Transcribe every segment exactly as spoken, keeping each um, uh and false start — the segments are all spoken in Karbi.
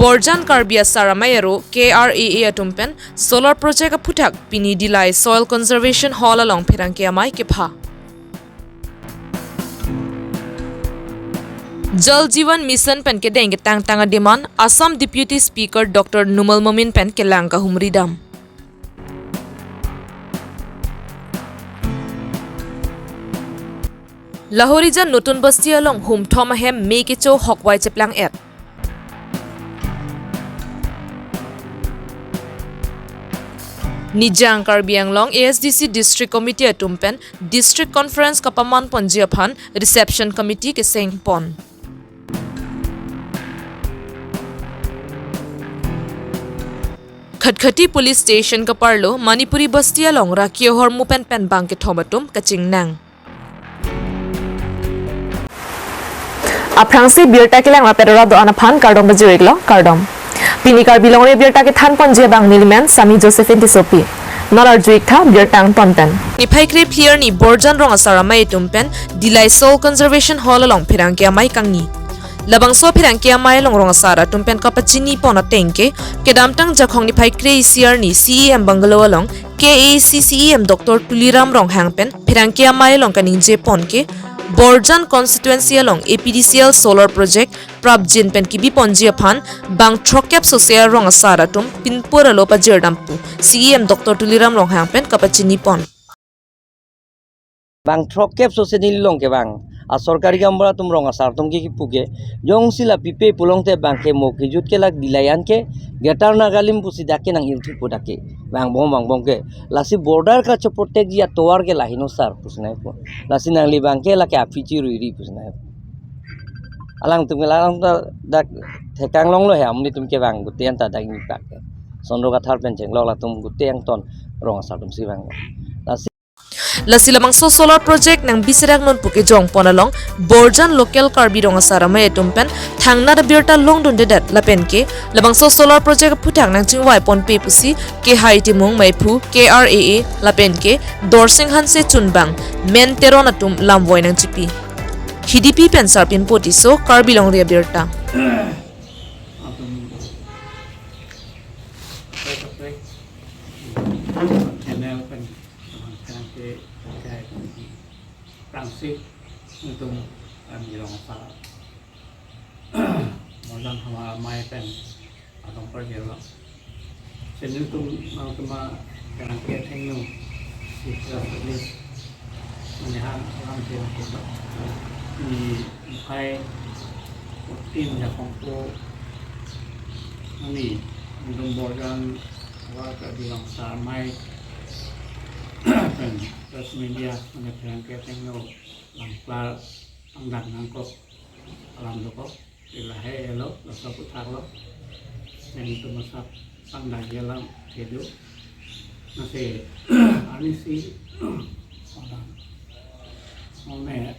Borjan Karbi Asar Amei Aro, K R A A atum pen solar project aphuthak pini Dillai Soil Conservation Hall along pherangke amei kepha. Jal Jeevan Mission pen kedeng ketangtang adim an Assam Deputy Speaker Doctor Numal Momin pen kelang kahumri dam. Lahorijan Notun Basti along humthom ahem me kecho hokwai cheplang et. Nijang Karbi Anglong A S D C District Committee atum pen District Conference kapaman ponji aphan Reception Committee keseng pon. Khatkhati Police Station kaparlo Manipuri Basti along raki ahormu pen pen bang kethom atum kachingnang. Aphrangsi birta kelang rapet rat do-an aphan kardom pajir iklo, kardom. Pini Karbi Longri Abirta kethan ponji abang nelimen Sami Josephine Tissopi. Non arju iktha birta angton pen. Niphai krephli arni Borjan Rong Asar Amei atum pen Dillai Soil Conservation Hall along pherangke amei kangni. Labangso pherangke amei along rong asar atum pen kapachini pon ateng ke, kedamtang Jakhong niphai kre-isi arni C E M Bungalow along K A A C C E M Doctor Tuliram Ronghang pen pherangke amei along kaningje pon ke, Borjan constituency along A P D C L solar project prapjin pen kebi ponji aphan bang throkkep sose arong asar atum pinpur alo pajir dam pu C E M Doctor Tuliram Ronghang pen kapachini pon. Bang throkkep sose neli along kevang asorkari gaonbura atum rong asar atum ke kipu ke, jongsi la pipe pulote bang ke mo kejut ke lake Dillai an ke Greater Nagalim pusi dak ke nang-irthupo dak ke. Vangbom vangbom ke. Lasi border kachoprotect ji atovar ke laheno sar pusi nangpu. Lasi nangli bang ke lake aphi chiruiri pusi nangpu. Alangtum ke la alangtum ta dak thekang longlo he, amonit atum kevang gute an ta dak ingpak ke. Sondro Kathar pen chenglok latum gute angton rong asar atum si vang. Lasi Lasi labangso solar project nangbi serak non pu kejong pon along Borjan local Karbi Rong Asar Amei atum pen thangnat abirta longdundedet lapen ke labangso solar project aphuthak nangchingvai ponpe pusi Kehai Timung Meiphu K R A A lapen ke Dorsing Hanse chunbang Men Teron atum lamvoi nangchipi. Hidipi pen Sarpinpo Tisso, Karbi Longri Abirta. Atum kaprek kaprek channel pen teman sekarang ke kai aphrangsi nelitum Karbi Rong Asar Borjan Asar Amei pen adong parjelo. Si nelitum nangtum pherangke athengno si press release mane han alam si nelitum ni mukai utin ya kongko ani nelitum Borjan Asar Amei pen press media mane pherangke athengno langklar pangdak nangkok alam dokok. Lahelo, laso aphuthaklo. Nelitum asap pangdakji alam kedo. Lasi arnisi alam, mane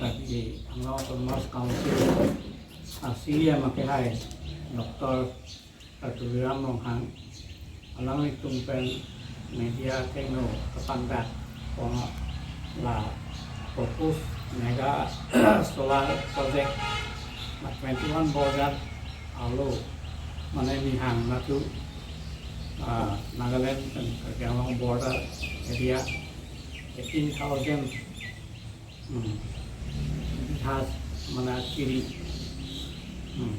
Karbi Anglong Autonomous Council a C E M Kehai Doctor Tuliram Ronghang, alanglitum pen media athengno kapangdak pon la proposed mega solar project la twenty-one border alo, mane Nihang Natu, ah, Nagaland pen Karbi Anglong border area eighteen thousand Hmm. Bihas mane kiri. Hmm.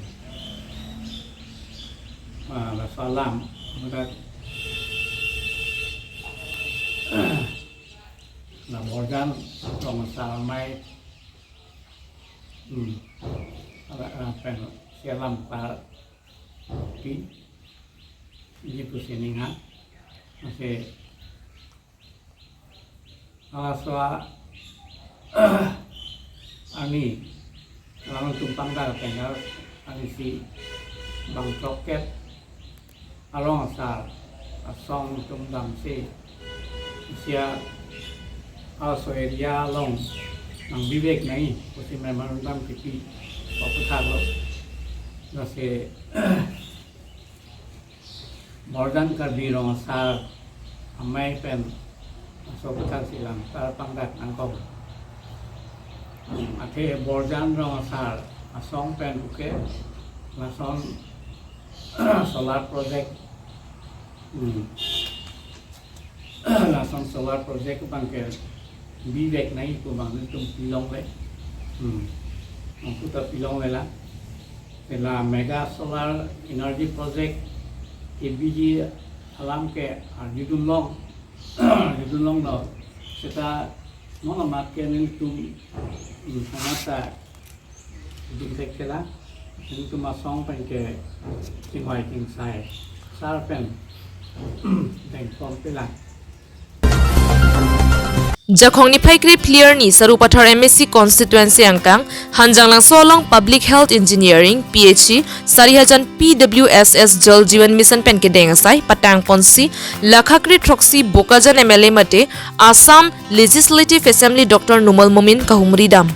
Ah, laso alam, mane la Borjan Rong Asar Amei. Hmm. Ala, ah, pen si alam ta pi. Ini pusi ninga. Masih Halaso arni alangtum pangdar pengar arnisi bang throkkep arong asar asong atum damsi isi halaso area along nangbi vek nangji pusi memorandum kipi aphuthaklo. Lasi Borjan Karbi Rong Asar Amei pen laso aphuthak si langklar pangdak nangkok. Athe Borjan Rong Asar asong pen uke lason solar project, hmm, lason solar project abangke bivek nangji pu abang nelitum pilongle. Hmm. Nangputa pilongle la. Seta mega solar energy project kebiji alam ke arjudun long, arjudun longlo. Seta non amat ke nelitum, hmm, sanata dingthek kelang, nelitum asong pen ke chingvai chingsai sar pen dengpon pelang. Jakhong niphai krephli arni Sarupathar M A C constituency angkang Hanjanglangso along Public Health Engineering, P H E, Sarihajan P W S S Jal Jeevan Mission pen kedeng asai patangponsi lakha kre throksi Bokajan M L A mate Assam Legislative Assembly Doctor Numal Momin kahumri dam.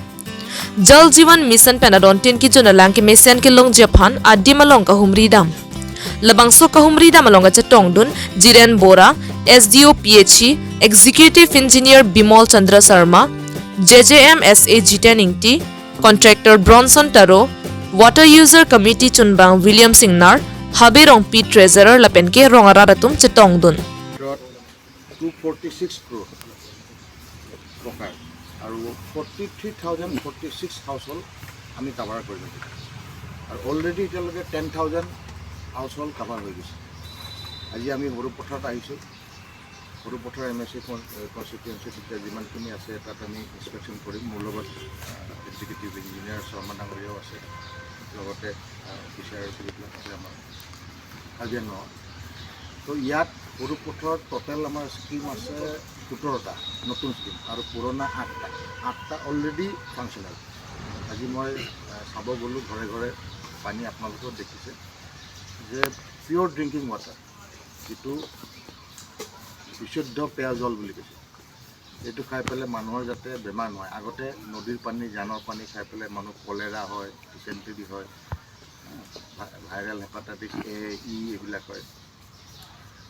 Jal Jeevan Mission pen adontin kejun alang kemesen kelongji aphan adim along kahumri dam. Labangso kahumri dam along kachetongdun Jiren Bora, S D O P H E, Executive Engineer Bimol Chandra Sharma, J J M S A Jiten Ingti, Contractor Bronson Taro, Water User Committee chunbang William Singnar, Habe Rongpi Treasurer lapen ke rong arat atum chetongdun. Two forty six crore টকাৰ আৰু forty three thousand forty six household আমি cover কৰি দিছোঁ। আৰু অলৰেডি এতিয়ালৈকে ten thousand household cover হৈ গৈছে। আজি আমি সৰুপথাৰত আহিছোঁ। সৰুপথাৰ এম এছ চি কনষ্টিটুৱেঞ্চিত এতিয়া যিমানখিনি আছে, তাত আমি ইনস্পেকশ্যন কৰিম। মোৰ লগত এক্সিকিউটিভ ইঞ্জিনিয়াৰ শৰ্মা ডাঙৰীয়াও আছে, লগতে অফিচাৰ যিবিলাক আছে আমাৰ কাৰ্বি আংলঙত। তো ইয়াত সৰুপথাৰত টোটেল আমাৰ স্কিম আছে সোতৰটা নতুন স্কিম আৰু পুৰণা আঠটা। আঠটা অলৰেডি ফাংচনেল। আজি মই আহ, চাব গ'লোঁ ঘৰে ঘৰে, পানী আপোনালোকেও দেখিছে যে পিয়ৰ ড্ৰিংকিং ৱাটাৰ, যিটো বিশুদ্ধ পেয় জল বুলি কৈছে, এইটো খাই পেলাই মানুহৰ যাতে বেমাৰ নহয়। আগতে নদীৰ পানী, জানৰ পানী খাই পেলাই মানুহ কলেৰা হয়, ডিচেণ্টেৰী হয়, ভা- ভাইৰেল হেপাটাইটিছ এ, ই এইবিলাক হয়।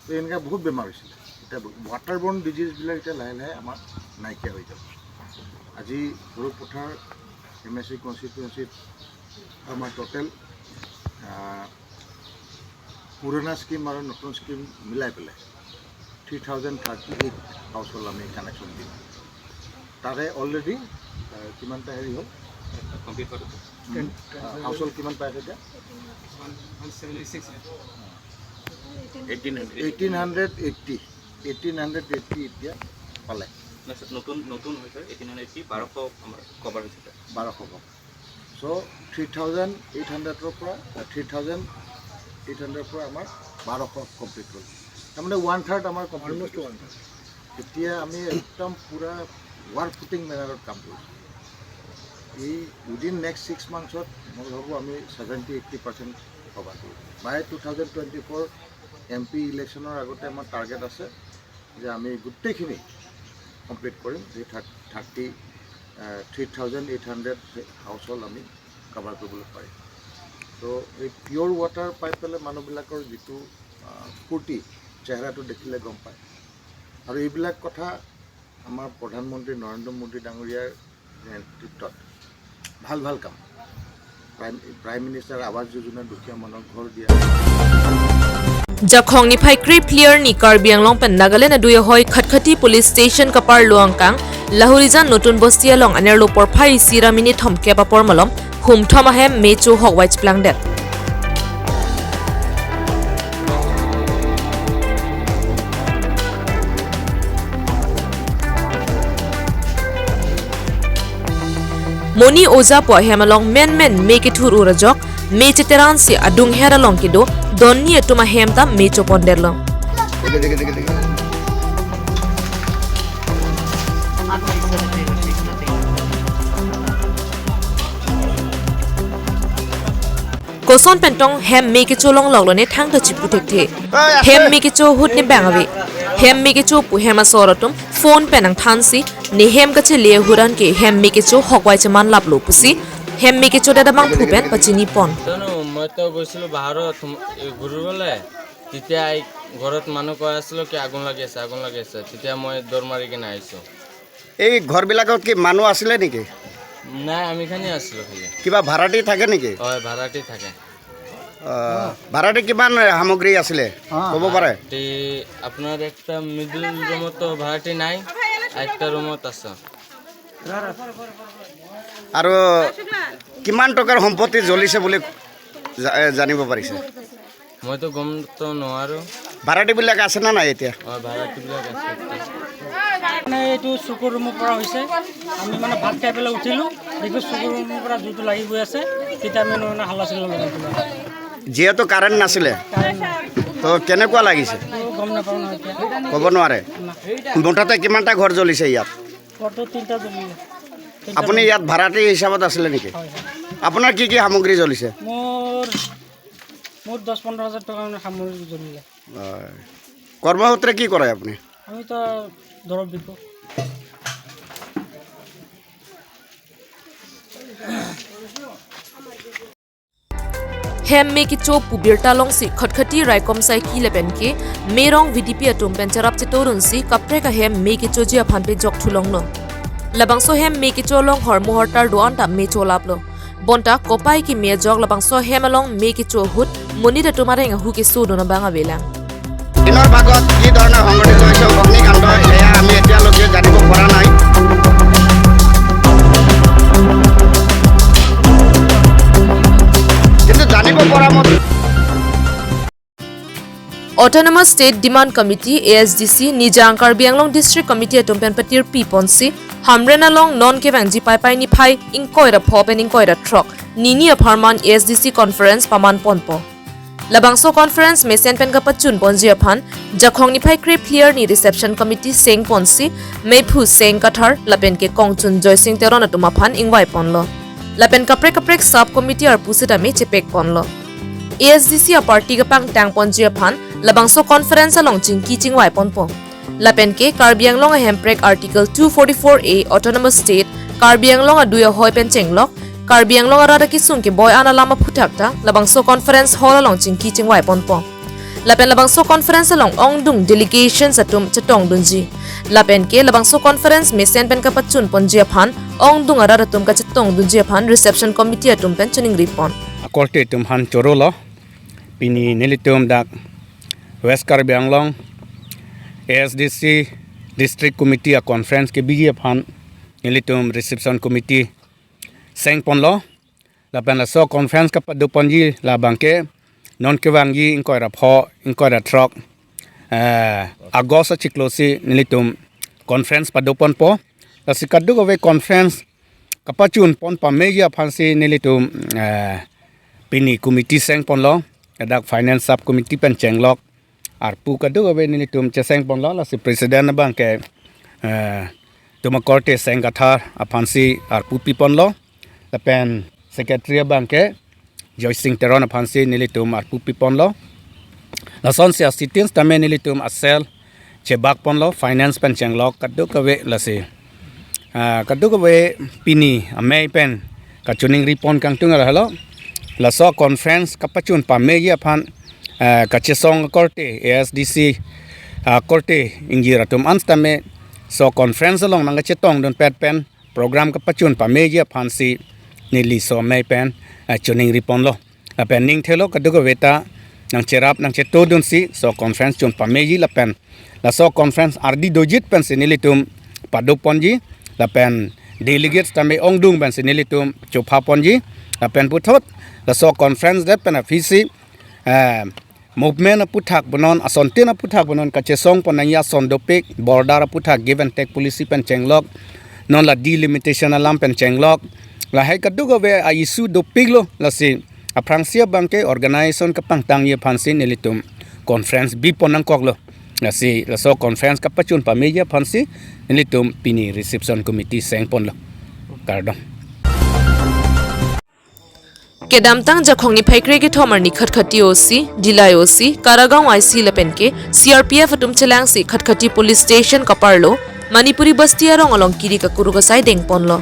তো এনেকুৱা বহুত বেমাৰ হৈছিলে। এতিয়া ৱাটাৰ বৰ্ণ ডিজিজবিলাক এতিয়া লাহে লাহে আমাৰ নাইকিয়া হৈ যাব। আজি সৰুপথাৰ এম এছ চি কনষ্টিটুৱেঞ্চিত আমাৰ টোটেল পুৰণা স্কিম আৰু নতুন স্কিম মিলাই পেলাই three thousand thirty eight household আমি কানেকশ্যন দিম। তাৰে অলৰেডি কিমানটা হেৰি হ'ল, কমপ্লিট হোৱাটো হাউচহল্ড কিমান পাইছে এতিয়া? One seventy six eighteen hundred এইটি, এইটিন হাণ্ড্ৰেড এইটি এতিয়া পালে। নতুন নতুন হৈছে এইটিন হাণ্ড্ৰেড এইটি, বাৰশ আমাৰ কভাৰ হৈছে তাত। বাৰশ ঘৰ। চ' থ্ৰী থাউজেণ্ড এইট হাণ্ড্ৰেডৰ পৰা থ্ৰী থাউজেণ্ড এইট হাণ্ড্ৰেডৰ পৰা আমাৰ বাৰশ কমপ্লিট হ'ল। তাৰমানে ওৱান থাৰ্ড আমাৰ কমপ্লিট। Almost one third. এতিয়া আমি একদম পূৰা ৱাৰ ফুটিং মেনাৰত কাম কৰিছোঁ। এই উইদিন নেক্সট ছিক্স মান্থছত মই ভাবোঁ আমি ছেভেণ্টি এইটি পাৰ্চেণ্ট কভাৰ কৰিম। By two thousand twenty four M P ইলেকশ্যনৰ আগতে আমাৰ টাৰ্গেট আছে যে আমি গোটেইখিনি কমপ্লিট কৰিম। এই thirty three thousand eight hundred household আমি কভাৰ কৰিবলৈ পাৰিম। তো এই পিয়ৰ ৱাটাৰ পাই পেলাই মানুহবিলাকৰ যিটো আহ, ফূৰ্তি, চেহেৰাটো দেখিলে গম পায়। আৰু এইবিলাক কথা আমাৰ প্ৰধানমন্ত্ৰী নৰেন্দ্ৰ মোদী ডাঙৰীয়াৰ নেতৃত্বত ভাল ভাল কাম, প্ৰাইম প্ৰাইম মিনিষ্টাৰ আৱাস যোজনা, দুখীয়া মানুহক ঘৰ দিয়া, Jakhong niphai krephli arni Karbi Anglong pen Nagaland adui ahoi Khatkhati Police Station kaparlo angkang Lahorijan Notun Bosti along anerlo porphai isi ra minit thomkep apor malom humthom ahem mecho hokwai chiplangdet. Moni Oja pu ahem along menmen me kethur ur ajok me cheteran si adung her along kedo donni atum ahem ta me chopon derlo. Koson pentong hem me kecho longlok lo ne thangta chipu thekthe. Hem me kecho ahut ne bang ave. Hem me kecho pu hem asor atum phone pen nangthansi ne hem kachele ahut an ke hem me kecho hokwai cheman laplo pusi hem me kecho dada bang phu pen pachini pon. জানো, মই তো গৈছিলোঁ বাহিৰত সোম- এই ঘূৰিবলৈ। তেতিয়া এই ঘৰত মানুহ কৈ আছিলোঁ কি আগুন লাগি আছে, আগুন লাগি আছে। তেতিয়া মই দৌৰ মাৰি কিনে আহিছোঁ। এই ঘৰবিলাকত কি মানুহ আছিলে নেকি? নাই, আমি খানি আছিলোঁ খালি। কিবা ভাড়াটি থাকে নেকি? হয়, ভাড়াটি থাকে। আহ, ভাড়াটি কিমান সামগ্ৰী আছিলে? অ। ক'ব পাৰে? ভাড়াটি আপোনাৰ একটা মিডল ৰুমতো ভাড়াটি নাই, একটা ৰুমত আছে। আৰু কিমান টকাৰ সম্পত্তি জ্বলিছে বুলি জা-, এ, জানিব পাৰিছে? মইতো গমতো নোৱাৰো। ভাড়াটিবিলাক আছে নে নাই এতিয়া? অ, ভাড়াটিবিলাক আছে। মানে এইটো চকুৰ ৰুমৰ পৰা হৈছে। আমি মানে ভাত খাই পেলাই উঠিলো, দেখো চকুৰ ৰুমৰ পৰা জুইটো লাগি গৈ আছে। তেতিয়া আমি মানে হাল্লা চিল্লা লগাই দিলো। যিহেতু কাৰেণ্ট নাছিলে, কাৰেণ্ট নাই। তো কেনেকুৱা লাগিছে? এইটো গম নাপাওঁ নহয় এতিয়া। ক'ব নোৱাৰে। না। মুঠতে কিমানটা ঘৰ জ্বলিছে ইয়াত? ঘৰটো তিনিটা জ্বলিলে। তিনিটা আপুনি জ্বলিলে। ইয়াত ভাড়াটি হিচাপত আছিলে নেকি? হয়, হয়। আপোনাৰ কি কি সামগ্ৰী জ্বলিছে? মোৰ, মোৰ দহ পোন্ধৰ হাজাৰ টকা মানে সামগ্ৰী জ্বলিলে। হয়। কৰ্মসূত্ৰে কি কৰে আপুনি? আমি তো দৰৱ বিকো। Hem me kecho pu birta longsi Khatkhati raikom saiki lapen ke Merong V D P atum pen cherap cheto dunsi kaprek ahem me kechoji aphan pejok thulonglo. Labangso hem me kecho along hormu hortar do-an ta me cholaplo. Bonta kopai keme ajok labangso hem along me kecho ahut monit atum areng ahu keso dun abang avelang. দিনৰ ভাগত কি ধৰণে সংঘটিত হৈছে অগ্নিকাণ্ড, সেয়া আমি এতিয়ালৈকে জানিব পৰা নাই। কিন্তু জানিব পৰা মতে Autonomous State Demand Committee, A S D C, Nijang Karbi Anglong District Committee atum pen patirpi ponsi, Hamren along non kevangji Paipai niphai ingkoi ra pho pen ingkoi ra throk, nini apharman A S D C conference paman ponpo. Labangso conference mesen pen kapachun ponji aphan, Jakhong niphai krephi arni reception committee seng ponsi, Meiphu Seng Kathar, lapen ke Kongchun Joysing Teron atum aphan ingvai ponlo. Lapen kaprek kaprek sub committee arpu sitame chepek ponlo. A S D C aparty kapangtang ponji aphan, labangso conference along chingki chingvai ponpo. Lapen ke Karbi Anglong ahemprek Article two forty-four A Autonomous State, Karbi Anglong adui ahoi pen chenglok, Karbi Anglong arat akesung keboi an alam aphuthak ta labangso conference hall along chingki chingvai ponpo. Lapen labangso conference along ongdung delegations atum chetong dunji. Lapen ke labangso conference mesen pen kapachun ponji aphan ongdung arat atum kachetong dunji aphan reception committee atum pen choningri pon. Akorte atum aphan chorolo. Pini nelitum dak West Karbi Anglong A S D C District Committee a conference kebiji aphan nelitum reception committee seng ponlo. Lapen laso conference kapado ponji labang ke non kevangji ingkoi ra pho, ingkoi ra throk, eh, August achiklo si nelitum conference pado ponpo. Lasi kadokave conference kapachun pon pameji aphansi nelitum, eh, pini committee seng ponlo, ladak finance sub committee pen chenglok arpu kadokave nelitum cheseng ponlo, lasi president abang ke, eh, Tumakorte Seng Kathar aphansi arpu pi ponlo, lapen secretary abang ke Joysing Teron aphansi nelitum arpu pi ponlo. Lasonsi a-sitting tame nelitum a-cell chebak ponlo, finance pen chenglok kadokave lasi. Ah, kadokave pini amei pen kachoningri pon kangtung arlo. Laso conference kapachun pameji aphan, ah, kachesong korte A S D C, ah, korte ingjir atum an tame so conference along nangkachetong dunpet pen program kapachun pameji aphansi neli so amei pen, ah, choningri ponlo. Lapen ning thelo kadokave ta nangcherap nangcheto dunsi so conference chun pameji lapen laso conference ardi dojit pensi nelitum pado ponji, lapen delegates tame ongdung pensi nelitum chopha ponji, lapen puthot laso conference det pen aphisi, eh, movement aphuthak punon, asontin aphuthak punon, kachesong pon nangji ason dopik, border aphuthak give and take policy pen chenglok, non la delimitation alam pen chenglok, lahai kadokave a-issue dopiklo, lasi aphrangsi abang ke organization kapangtangji aphansi nelitum conference bi pon nangkoklo. Lasi laso conference kapachun pameji aphansi nelitum pini reception committee seng ponlo. Kardom. Kedamtang Jakhong niphai kre kethom arni Khatkhati O C, Dillai O C, Karagaon I C lapen ke C R P F atum chelangsi Khatkhati Police Station kaparlo Manipuri Basti arong along kiri kakuruk asai deng ponlo.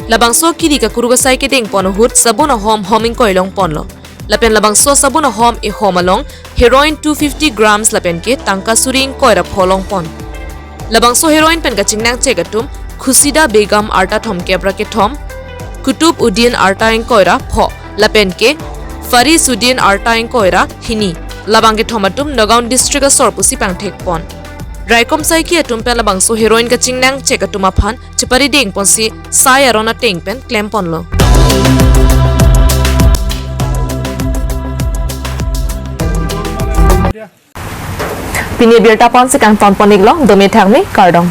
Labangso kiri kakuruk asai kedeng pon ahut sabun ahom hom ingkoi long ponlo. Lapen labangso sabun ahom ehom along heroin two fifty grams lapen ke tangka suri ingkoi ra pho long pon. Labangso heroin pen kachingnang chek atum Khusida Begum arta thomkep ra kethom, Kutub Uddin arta ingkoi ra pho, lapen ke Farisudin arta ingkoi ra hini. Labang kethom atum Nagaon district asor pusi pangthek pon. Raikom saiki atum pen labangso heroin kachingnang chek atum aphan chepari deng ponsi sai aron ateng pen klem ponlo. Pini birta ponsi kangton pon iklo, dome thangmi, kardom.